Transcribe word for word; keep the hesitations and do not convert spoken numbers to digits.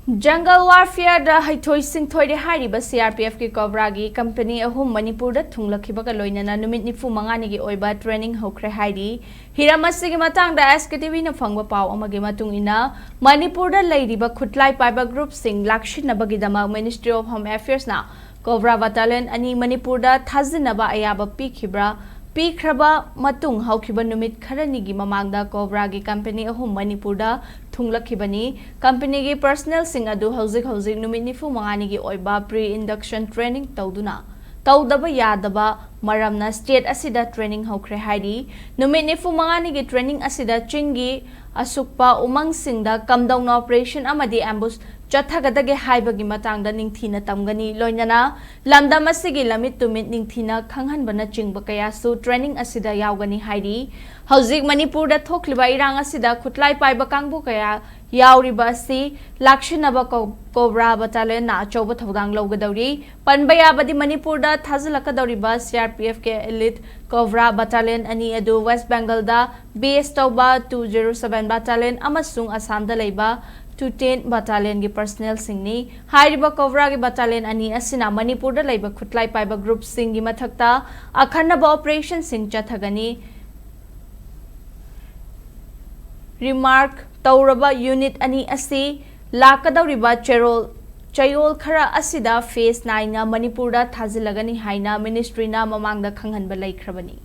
ꯖꯪꯒꯜ ꯋꯥꯔꯐꯤꯌꯔꯗ ꯍꯩꯊꯣꯏ ꯁꯤꯡꯊꯣꯏꯔꯦ ꯍꯥꯏꯔꯤꯕ ꯁꯤ ꯑꯥꯔ ꯄꯤ ꯑꯦꯐꯀꯤ ꯀꯣꯕ꯭ꯔꯥꯒꯤ ꯀꯝꯄꯅꯤ ꯑꯍꯨꯝ ꯃꯅꯤꯄꯨꯔꯗ ꯊꯨꯡꯂꯛꯈꯤꯕꯒ ꯂꯣꯏꯅꯅ ꯅꯨꯃꯤꯠ ꯅꯤꯐꯨ ꯃꯉꯥꯅꯤꯒꯤ ꯑꯣꯏꯕ ꯇ꯭ꯔꯦꯅꯤꯡ ꯍꯧꯈ꯭ꯔꯦ ꯍꯥꯏꯔꯤ꯫ ꯍꯤꯔꯝ ꯑꯁꯤꯒꯤ ꯃꯇꯥꯡꯗ ꯑꯦꯁ ꯀꯦ ꯇꯤ ꯚꯤꯅ ꯐꯪꯕ ꯄꯥꯎ ꯑꯃꯒꯤ ꯃꯇꯨꯡ ꯏꯟꯅ, ꯃꯅꯤꯄꯨꯔꯗ ꯂꯩꯔꯤꯕ ꯈꯨꯠꯂꯥꯏ ꯄꯥꯏꯕ ꯒ꯭ꯔꯨꯞꯁꯤꯡ ꯂꯥꯛꯁꯤꯟꯅꯕꯒꯤꯗꯃꯛ Ministry of Home Affairsꯅ cobra battalion ꯑꯅꯤ ꯃꯅꯤꯄꯨꯔꯗ ꯊꯥꯖꯤꯟꯅꯕ ꯑꯌꯥꯕ ꯄꯤꯈꯤꯕ꯭ꯔꯥ? ꯄꯤꯈ꯭ꯔꯕ ꯃꯇꯨꯡ ꯍꯧꯈꯤꯕ ꯅꯨꯃꯤꯠ ꯈꯔꯅꯤꯒꯤ ꯃꯃꯥꯡꯗ ꯀꯣꯕ꯭ꯔꯥꯒꯤ ꯀꯝꯄꯅꯤ ꯑꯍꯨꯝ ꯃꯅꯤꯄꯨꯔꯗ ꯊꯨꯡꯂꯛꯈꯤꯕꯅꯤ꯫ ꯀꯝꯄꯅꯤꯒꯤ ꯄꯔꯁꯅꯦꯜꯁꯤꯡ ꯑꯗꯨ ꯍꯧꯖꯤꯛ ꯍꯧꯖꯤꯛ ꯅꯨꯃꯤꯠ ꯅꯤꯐꯨ ꯃꯉꯥꯅꯤꯒꯤ ꯑꯣꯏꯕ pre-induction training ꯇꯧꯗꯨꯅ ꯇꯧꯗꯕ ꯌꯥꯗꯕ ꯃꯔꯝꯅ ꯁ꯭ꯇꯦꯠ ꯑꯁꯤꯗ ꯇ꯭ꯔꯦꯅꯤꯡ ꯍꯧꯈ꯭ꯔꯦ ꯍꯥꯏꯔꯤ꯫ ꯅꯨꯃꯤꯠ ꯅꯤꯐꯨ ꯃꯉꯥꯅꯤꯒꯤ ꯇ꯭ꯔꯦꯅꯤꯡ ꯑꯁꯤꯗ ꯆꯤꯡꯒꯤ ꯑꯁꯨꯛꯄ ꯎꯃꯪꯁꯤꯡꯗ ꯀꯝꯗꯧꯅ ꯑꯣꯄꯔꯦꯁꯟ ꯑꯃꯗꯤ ꯑꯦꯝꯕꯨꯁ ꯆꯠꯊꯒꯗꯒꯦ ꯍꯥꯏꯕꯒꯤ ꯃꯇꯥꯡꯗ ꯅꯤꯡꯊꯤꯅ ꯇꯝꯒꯅꯤ꯫ ꯂꯣꯏꯅꯅ ꯂꯝꯗꯝ ꯑꯁꯤꯒꯤ ꯂꯝꯃꯤꯠ ꯇꯨꯃꯤꯠ ꯅꯤꯡꯊꯤꯅ ꯈꯪꯍꯟꯕꯅꯆꯤꯡꯕ ꯀꯌꯥꯁꯨ ꯇ꯭ꯔꯦꯅꯤꯡ ꯑꯁꯤꯗ ꯌꯥꯎꯒꯅꯤ ꯍꯥꯏꯔꯤ꯫ ꯍꯧꯖꯤꯛ ꯃꯅꯤꯄꯨꯔꯗ ꯊꯣꯛꯂꯤꯕ ꯏꯔꯥꯡ ꯑꯁꯤꯗ ꯈꯨꯠꯂꯥꯏ ꯄꯥꯏꯕ ꯀꯥꯡꯕꯨ ꯀꯌꯥ ꯌꯥꯎꯔꯤꯕ ꯑꯁꯤ ꯂꯥꯛꯁꯤꯟꯅꯕ ꯀꯣ-, ꯀꯣꯕ꯭ꯔꯥ ꯕꯇꯥꯂꯤꯌꯟꯅ ꯑꯆꯧꯕ ꯊꯧꯗꯥꯡ ꯂꯧꯒꯗꯧꯔꯤ꯫ ꯄꯟꯕ ꯌꯥꯕꯗꯤ ꯃꯅꯤꯄꯨꯔꯗ ꯊꯥꯖꯤꯜꯂꯛꯀꯗꯧꯔꯤꯕ ꯁꯤ ꯑꯥꯔ ꯄꯤ ꯑꯦꯐꯀꯤ elite ꯀꯣꯕ꯭ꯔꯥ ꯕꯇꯥꯂꯤꯌꯟ ꯑꯅꯤ ꯑꯗꯨ ꯋꯦꯁ ꯕꯦꯡꯒꯜꯗ ꯕꯦꯁ ꯇꯧꯕ two zero seven ꯕꯇꯥꯂꯤꯌꯟ ꯑꯃꯁꯨꯡ ꯑꯁꯥꯝꯗ ꯂꯩꯕ two ten ꯕꯇꯥꯂꯤꯌꯟꯒꯤ ꯄꯔꯁꯅꯦꯜꯁꯤꯡꯅꯤ꯫ ꯍꯥꯏꯔꯤꯕ ꯀꯣꯕ꯭ꯔꯥꯒꯤ ꯕꯇꯥꯂꯤꯌꯟ ꯑꯅꯤ ꯑꯁꯤꯅ ꯃꯅꯤꯄꯨꯔꯗ ꯂꯩꯕ ꯈꯨꯠꯂꯥꯏ ꯄꯥꯏꯕ ꯒ꯭ꯔꯨꯞꯁꯤꯡꯒꯤ ꯃꯊꯛꯇ ꯑꯈꯟꯅꯕ ꯑꯣꯄꯔꯦꯁꯟꯁꯤꯡ ꯆꯠꯊꯒꯅꯤ꯫ ꯔꯤꯃꯥꯔꯛ ꯇꯧꯔꯕ ꯌꯨꯅꯤꯠ ꯑꯅꯤ ꯑꯁꯤ ꯂꯥꯛꯀꯗꯧꯔꯤꯕ ꯆꯦꯔꯣꯜ, ꯆꯌꯣꯜ ꯈꯔ ꯑꯁꯤꯗ ꯐꯦꯖ ꯅꯥꯏꯅ ꯃꯅꯤꯄꯨꯔꯗ ꯊꯥꯖꯤꯜꯂꯒꯅꯤ ꯍꯥꯏꯅ ꯃꯤꯅꯤꯁꯇ꯭ꯔꯤꯅ ꯃꯃꯥꯡꯗ ꯈꯪꯍꯟꯕ ꯂꯩꯈ꯭ꯔꯕꯅꯤ꯫